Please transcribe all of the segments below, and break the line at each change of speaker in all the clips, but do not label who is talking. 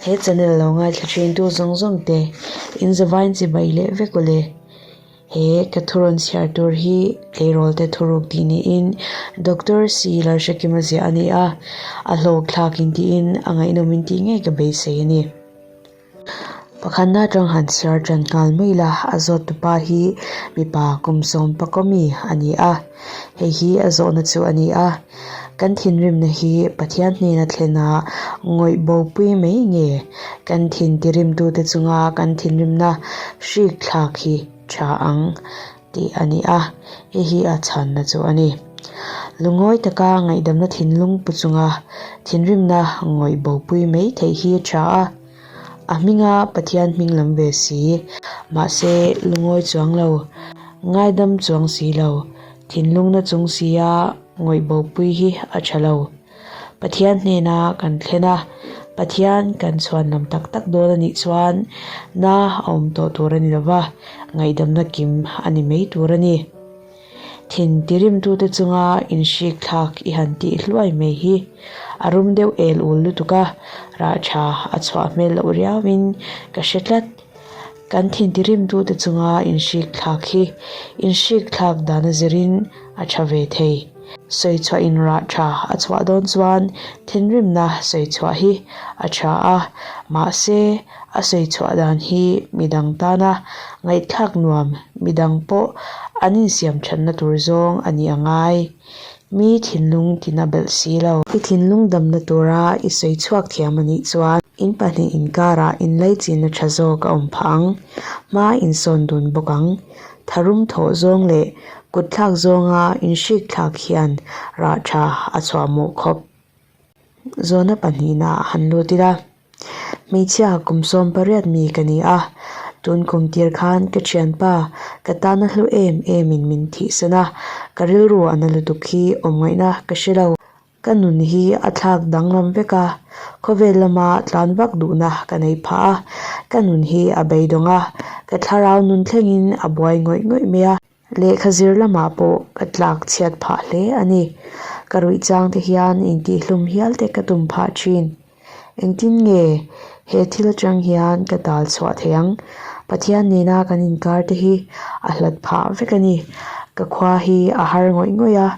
He channel lo ngaithla thin tu zawng zawng te in zavain chibai leh vek ule. He ka thurawn chhiar tur hi tleirawl te thuruk tih niin Doctor C Lalhrekima ziah a ni a, a hlawk thlak in tiin a ngaihnawm in tih ngei ka beisei a ni. Pakhatna atang han chhiar tan nghal mai la, a zawt tupa hi mipa kum sawm pakaw mi a ni a, hei hi a zawhna chu a ni a, kan thinrimna hi Pathian hnena thlena ngawih bopui mai nge kan thin tirimtute chunga kan thinrimna hrik thlak hi tha ang tih a ni a, hei hi a chhanna chu a ni. Lungawi taka ngaihdamna thinlung pu chunga thinrimna ngawih bopui mai theih hi a tha a, a hminga Pathian hming lam ve si, mahse lungawi chuang lo, ngaidam chuang si lo, thinlungna chung sia ngawih bopui hi a tha lo. Pathian hnena kan thlen a, Pathian kan chhuan lam tak tak dawn a nih chuan na a awm tawh tur a ni lo va, ngaihdamna kim a ni mai tur a ni. Thin tirimtute chunga inhrik thlak i han tih hluai mai hi a rum deuh el ul lutuk a, rah tha a chhuah hmel loh riauin ka hre tlat. Kan thin tirimtute chunga inhrik thlak hi inhrik thlak dan a zirin a tha ve thei. Sawi chhuah in rah tha a chhuah dawn chuan thinrimna sawi chhuah hi a tha a, mahse a sawi chhuah dan hi midang tana ngaihthlak nuam midang pawh an insiam thatna tur zawng a nih a ngai. Mi thinlung tina belh si lo. I thinlung damna tura i sawi chhuak thiam a nih chuan in pahnih inkarah inlaichinna tha zawk a awm phah ang, hma insawn dun bawk ang. Tharum thawh zawng leh kut thlak zawnga inhrik thlak hian rah tha a chhuah mawh khawp. Zawhna pahnihna han lut ila, Hmeichhia kum 18 mi ka ni a, tun kum tir khan ka thianpa ka tana hlu em emin min thihsan a, ka rilru a na lutuk hi awm ngaihna ka hre lo. Ka nun hi a thlak danglam vek a, khawvel lama tlan vak duhna ka nei phah a, ka nun hi a beidawng a, ka thlarau nun thlengin a buai ngawih ngawih mai a. Lehkha zir lamah pawh ka tlak chhiat phah hle a ni. Ka ruih chang te hian intihhlum hial te ka tum phah thin. Engtin nge he thil atang hian ka tal chhuah thei ang? Pathian nena kan inkar te hi a hlat phah vek a ni. Ka khua hi a har ngawih ngawih a,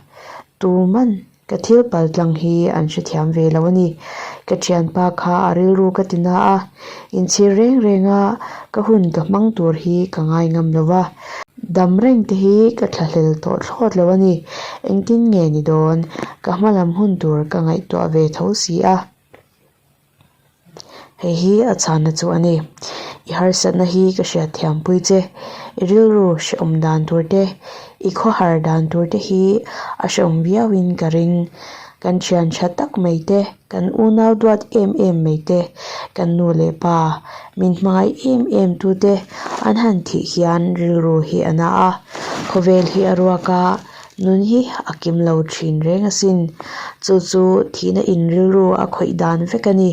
tuman Ka thil pal tlang hi an hrethiam ve lo a ni. Ka thianpa kha a rilru ka ti na a, inchhir reng reng a ka hun ka hmang tur hi ka ngai ngam lo va. Dam reng te hi ka thlahlel tawh thlawt lo a ni. Engtin nge ni dawn? Ka hmalam hun tur ka ngaihtuah ve tho si a. Hei hi a chhanna chu a ni. I harsatna hi ka hriat thiampui che. I rilru hrehawm dan tur te, i khawhar dan tur te hi a hrehawm viauin ka ring. Kan thian tha tak mai te, kan unau duat em em mai te, kan nu leh pa min hmangaih em em tu te an han thih hian rilru hi a na a, khawvel hi a ruak a, Nun hi a kim lo thin reng asin. Chu chu thihna in rilru a khawih dan vek a ni.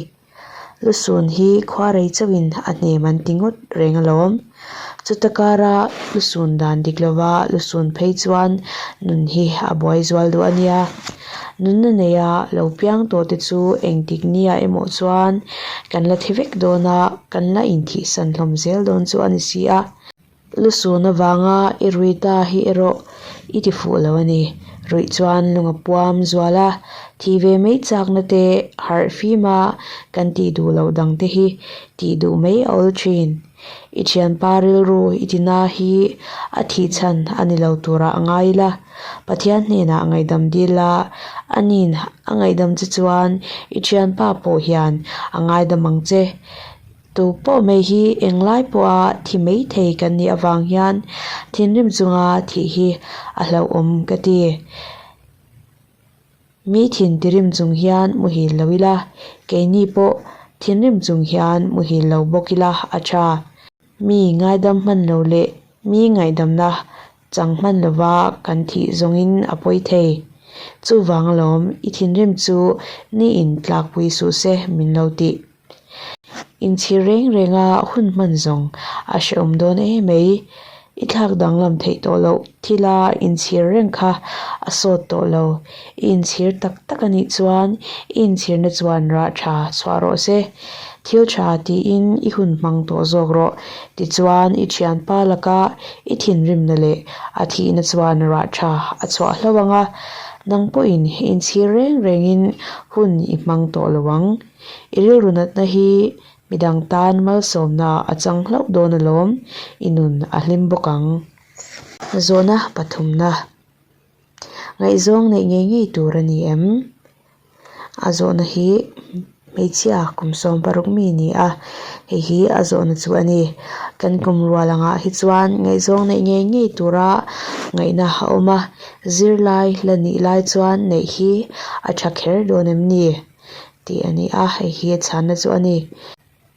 Lusun hi khuarei chauhin a hnem an ti ngawt reng alawm. Chuta kara lusun dan dik lova lusun phei chuan nun hi a buai zual duh a nia. Nunna neia lo piang tawh te chu engtik nia emaw chuan kan la thi vek dawn a, kan la inthihsan hlawm zel dawn chu a ni si a. Lusun avanga i rui ta hi erawh i ti fuh lo a ni. Ruih chuan lung a puam zual a, thi ve mai chakna te harh fim a kan tih duh loh dang te hi tih duh mai a awl thin. I thianpa rilru i ti na hi a thih chhan a ni lo turah a ngai ila, Pathian hnenah ngaihdam dil la, ani'n a ngaihdam che chuan i thianpa pawh hian a ngaidam ang che. Tu pawh mai hi englai pawha thi mai thei kan nih avang hian thinrim chunga thih hi a hlauhawm ka ti. Mi thin tirim chung hian muhil lo ila, keini pawh thinrim chung hian muhil lo bawk ila a tha. Mi ngaidam hman lo leh mi ngaihdamna chang hman lova kan thih zawngin a pawi thei. Chuvang alawm i thinrim chu niin tlakpui suh se min lo tih. Inchhir reng renga hun hman zawng a hrehawm dawn em mai. I thlak danglam theih tawh loh thila inchhir reng kha a sawt tawh lo. I inchhir tak tak a nih chuan i inchhirna chuan rah tha chhuah rawh se. Thil tha tiin i hun hmang tawh zawk rawh. Tichuan, i thianpa laka i thinrimna leh a thihna chuan rah tha a chhuah hlauh ang a, nang pawhin inchhir reng rengin hun i hmang tawh lo ang. I rilru natna hi midang tan malsawmna a chang hlauh dawn alawm, i nun a hlim bawk ang. Zawhna pathumna. Ngaihzawng neih ngei ngei tur a ni em? A zawhna hi hmeichhia kum 16 mi a ni a, hei hi a zawhna chu a ni. Kan kum rual angah hi chuan ngaihzawng neih ngei ngei tura ngaihna a awm a, zirlai la nih lai chuan neih hi a tha kher dawn em ni? tih a ni a, hei hi a chhanna chu a ni.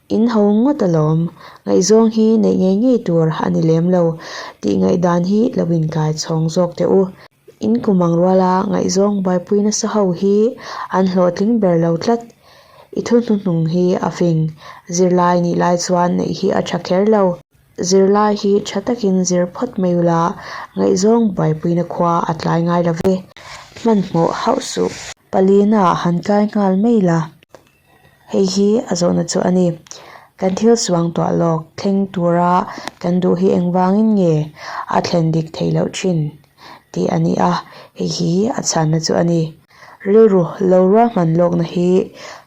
In ho ngawt alawm, ngaihzawng hi neih ngei ngei tur a ni lem lo tih ngaihdan hi lo inkai chhawng zawk teh u. In kum ang ruala ngaihzawng buaipui nasa ho hi an hlawhtling ber lo tlat. I thu hnuhnung hi a fing, zirlai nih lai chuan neih hi a tha kher lo. Zirlai hi tha takin zir phawt mai ula, ngaihzawng buaipuina khua a tlai ngai lo ve. Hmanhmawh hauh suh. Palina han kai nghal mai la. Hei hi a zawhna chu a ni. Kan thil suang tuah lawk thleng tura kan duh hi engvangin nge a thlen dik theih loh thin tih a ni a, hei hi a chhanna chu a ni. Rilru lo ruahman lawkna hi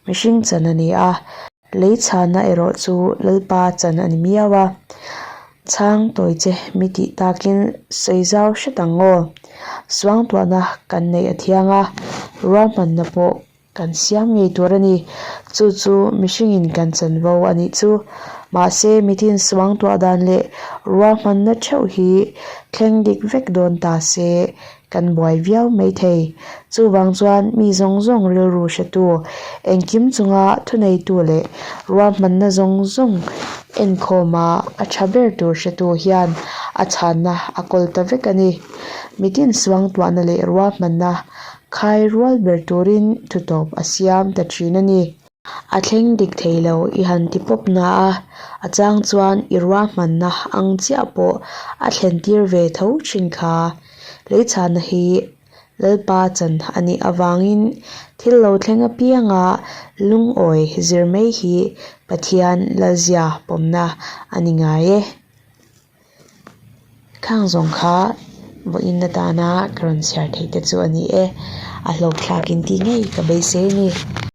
mihring chan a ni a, lei chhanna erawh chu Lalpa chan a ni miau a. Chhang tawi che mi tih takin sawi zau hret ang aw. Suangtuahna kan neih a thiang a, ruahmanna pawh Kan siam ngei tur a ni. Chu chu mihringin kan chanvo a nih chu. Mahse, mitin suang tuah dan leh ruahmanna theuh hi thleng dik vek dawn ta se kan buai viau mai thei. Chuvang chuan mi zawng zawng rilru hretu, engkim chunga thuneitu leh ruahmanna zawng zawng enkhawma a tha ber tur hretu hian a chhanna a kawl ta vek a ni. Mitin suang tuahna leh ruahmanna Khai rual ber turin thutawp a siam ta thin a ni. A thleng dik thei lo i han ti pawp na a, a chang chuan i ruahmanna ang chiah pawh a thlen tir ve tho thin kha. Leichhana hi Lalpa chan a nih avangin thil lo thleng apianga lungawi zir mai hi Pathian Lalzia pawmna a ni ngai e. Khang zawng kha vawiin atana ka rawn chhiar theih te chu a ni e, a hlawkthlak in tih ngei ka beisei a ni.